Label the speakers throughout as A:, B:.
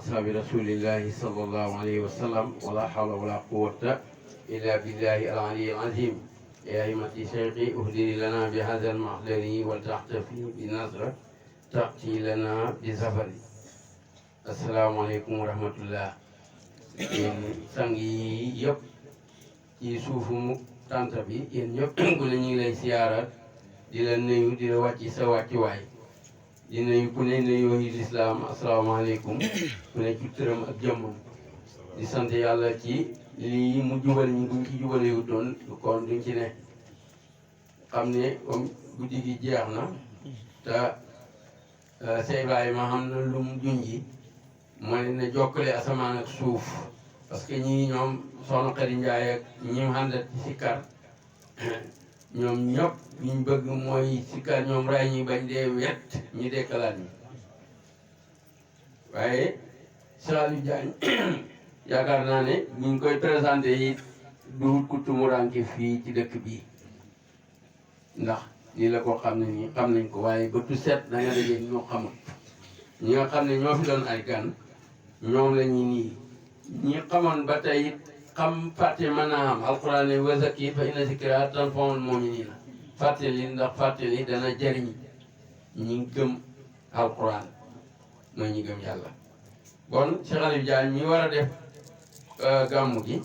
A: أصحاب رسول الله صلى الله عليه وسلم ولا حول ولا قوة إلا بالله العلي العظيم يا همة شيخي أهدري لنا بهذا المحضر ولتحتفي بنظرة تأتي لنا بزفر السلام عليكم ورحمة الله sang yi yëpp ci suufu tànt bi yéen ñëpp ku ne ñu ngi lay siyaara di la nuyu di la wàcc sa wàccuwaay di nuyu ku ne nuyoo yi lislaam asalaamaaleykum ku ne ci turam ak jëmmam di sant yàlla ci lii mu jubal ñi buñ ci jubale wu doon kon duñ ci ne xam ne comme guddi gi jeex na te Seydou Ibrahima xam na lu mu junji mooy ne jokkale asamaan ak suuf parce que ñii ñoom soxna Xadi Njaay ak ñi mu àndat ci sikkar ñoom ñëpp ñu bëgg mooy sikkar ñoom ray ñi bañ dee wet ñi dekkalaat ñi waaye Saliou Diagne yaakaar naa ne ñu koy présenté yi du ku tumuranke fii ci dëkk bii ndax lii la ko xam ne nii xam nañ ko waaye ba tu set da nga dajee ñoo xamul ñi nga xam ne ñoo fi doon ay gan ñoom la ñu nii ñi xamoon ba tey it xam fàtte mën naa am alquran ne wa zakki fa inna zikra tanfa'ul mu'minina fàttali ndax fàttali dana jëriñ ñi gëm alquran mooy ñi gëm yàlla bon Cheikh Aliou Diagne ñi war a def gàmmu gi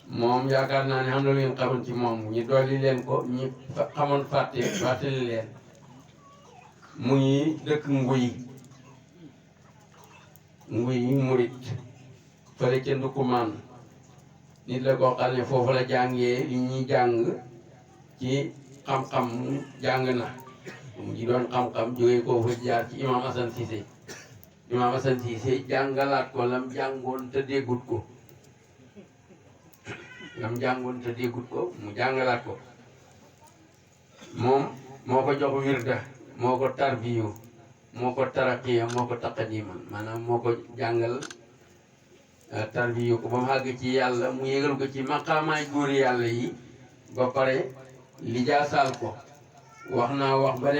A: moom yaakaar naa ne xam na lu ngeen xamoon ci moom ñi dolli leen ko ñi xamoon fàttali leen muy dëkk nguy murit fële ca Ndukumaan nit la koo xam ne foofu la jàngee li ñuy jàng ci xam-xam jàng na mu ji doon xam-xam jógee koo fa jaar ci imam Assane Cissé jàngalaat ko lam jàngoon te déggut ko mu jàngalaat ko moom moo ko jox wirda moo ko tarbiyu moo ko taraqiya moo ko taqadiman maanaam moo ko jàngal tarbiyu ko ba mu àgg ci yàlla mu yégal ko ci maqaamaay góori yàlla yi ba pare lijaasaal ko wax naa wax ba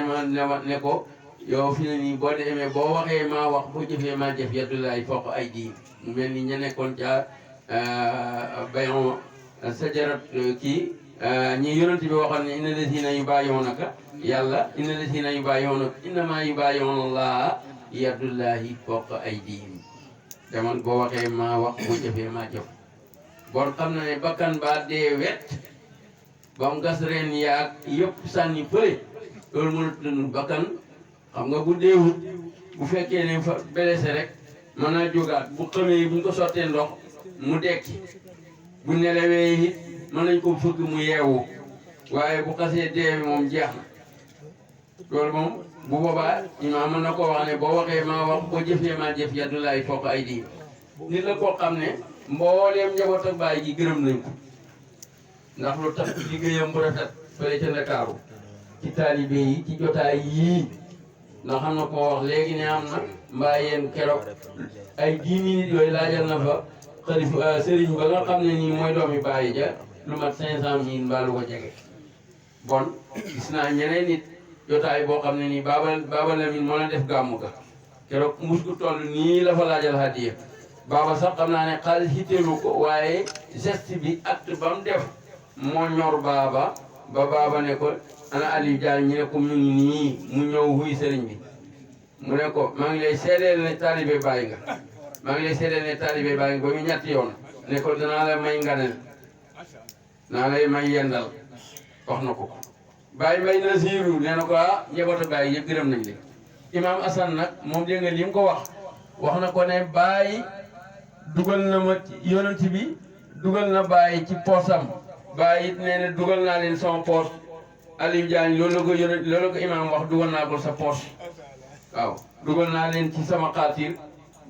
A: ne ko yow fi ne nii boo demee boo waxee maa wax boo jëfee maa jëf yadullahi fawqa aydi mu mel ni ña nekkoon ca bayon sajarat kii ñi yonent bi waxoon ne inna lazina yubayi'unaka yàlla inna lazina yubayi'unaka innama yubayi'una allaha yadullahi fawqa aydihim demoon boo waxee maa wax boo jëfee maa jëf bon xam na ne bakkan baa dee wet ba mu gas reen yaag yëpp sànni fële loolu mënut dund bakkan xam nga bu deewut bu fekkee ne fa blessé rek mën naa jógaat bu xamee bu ñu ko sottee ndox mu dekki bu nelawee it mën nañ ko fëgg mu yeewu waaye bu xasee dee moom jeex na loolu moom bu boobaa imaam mën na ko wax ne boo waxee maa wax boo jëfee maa jëf yadullahi fawqa aydi nit la koo xam ne mbooleem njaboot ak baay gi gërëm nañ ko ndax lu tax liggéeyam bu rafet fële ca Ndakaaru ci taalibe yi ci jotaay yii ndax xam na ko wax léegi ne am na mbaa yéen keroog ay 10 minutes yooyu laajal na fa xalifa sëriñ ba nga xam ne nii mooy doomi bàyyi ja lu mat 500.000 mbaa lu ko jege bon gis naa ñeneen nit jotaay boo xam ne nii Baba Lamine moo la def gàmmu ga keroog mus gu toll nii la fa laajal hadiya Baba sax xam naa ne xaalis hitteelu ko waaye geste bi acte ba mu def moo ñor Baba ba Baba ne ko ana Aliou Diagne ñu ne ko mu ngi nii mu ñëw huy sëriñ bi mu ne ko maa ngi lay seedeel ne taalibe bàyyi nga maa ngi lay seedeel ne taalibe bàyyi nga ba mu ñetti yoon ne ko danaa la may nganel naa lay may yendal wax na ko Baye Mbaye Nasiru nee na ko njabootu Baye yëpp gërëm nañ leen Imam Assane nag moom dégg nga li mu ko wax na ko ne Baye dugal na ma ci yonent bi dugal na Baye ci poosam Baye it nee na dugal naa leen sama poos Aliou Diagne loolu ko Imam wax dugal naa ko sa poos waaw dugal naa leen ci sama xaatir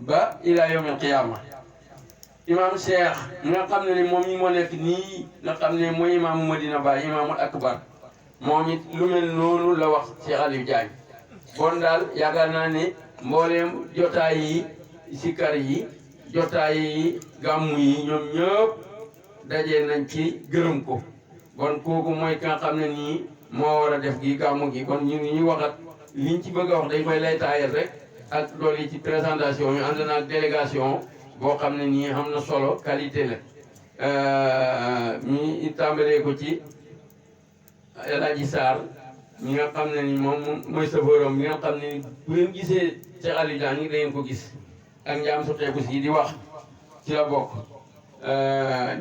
A: ba ila yawmil qiyaama Imam Cheikh mi nga xam ne ni moom ñi moo nekk nii nga xam ne mooy imaamu Madina Baye imaamul akbar moom it lu mel noonu la wax Cheikh Aliou Diagne bon daal yaakaar naa ne mbooleem jotaay yi sikar yi jotaay yi gàmmu yi ñoom ñëpp dajee nañ ci gërëm ko bon kooku mooy ka nga xam ne nii moo war a def gi gàmmu gi kon ñu ngi ñuy waxat liñ ci bëgg a wax dañ koy lay taayal rek ak loolu ci présentation bi ànd na ak délégation boo xam ne nii am na solo qualité la mi tàmbalee ko ci El Hadji Sarr mi nga xam ne ni moom mooy safooram mi nga xam ne bu ngeen gisee Cheikh Aliou Diagne ngi da ngeen ko gis ak njaam soteeku si di wax ci la bokk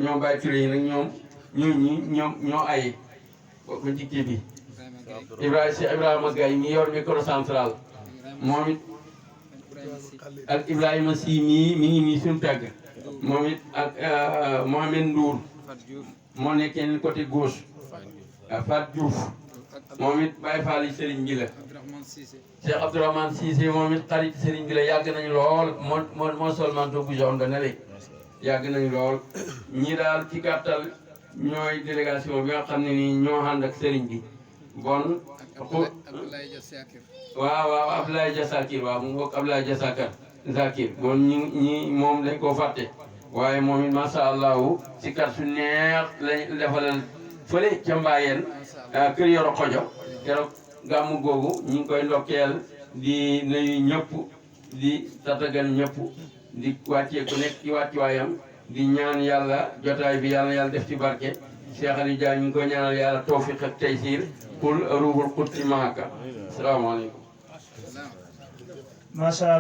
A: ñoom Baye Touré yi nag ñoo ay bokk ci kii bi Ibrahima Gaye mi yor micro central moom it ak Ibrahima Sy mii mi ngi nii suñu pegg moom it ak Mohamed Ndour moo nekkee ni côté gauche Fat Diouf moom it Baye Fall yi Serigne bi la Cheikh Abdourahmane Cissé moom it xarit Serigne bi la yàgg nañu lool moo sol manteau bu jaune ba ne le yàgg nañu lool ñii daal ci gàttal ñooy délégation bi nga xam ne nii ñoo ànd ak Serigne bi bon waaw Abdoulaye Dia Sakir waaw mu bokk Abdoulaye Dia Sakir bon ñi moom dañ koo fàtte waaye moom it masha allahu si kat su neex lañ defalal fële ca Mbayeen kër Yoro Xojo keroog gàmmu googu ñu ngi koy ndokkeel di nuyu ñëpp di tatagal ñëpp di wàccee ku nekk ci wàccuwaayam di ñaan yàlla jotaay bi yàlla def ci barke Cheikh Aliou Diagne ñu ngi koy ñaanal yàlla tawfiq ak taysiir kul ruuhul qudsi maaka asalaamaaleykum.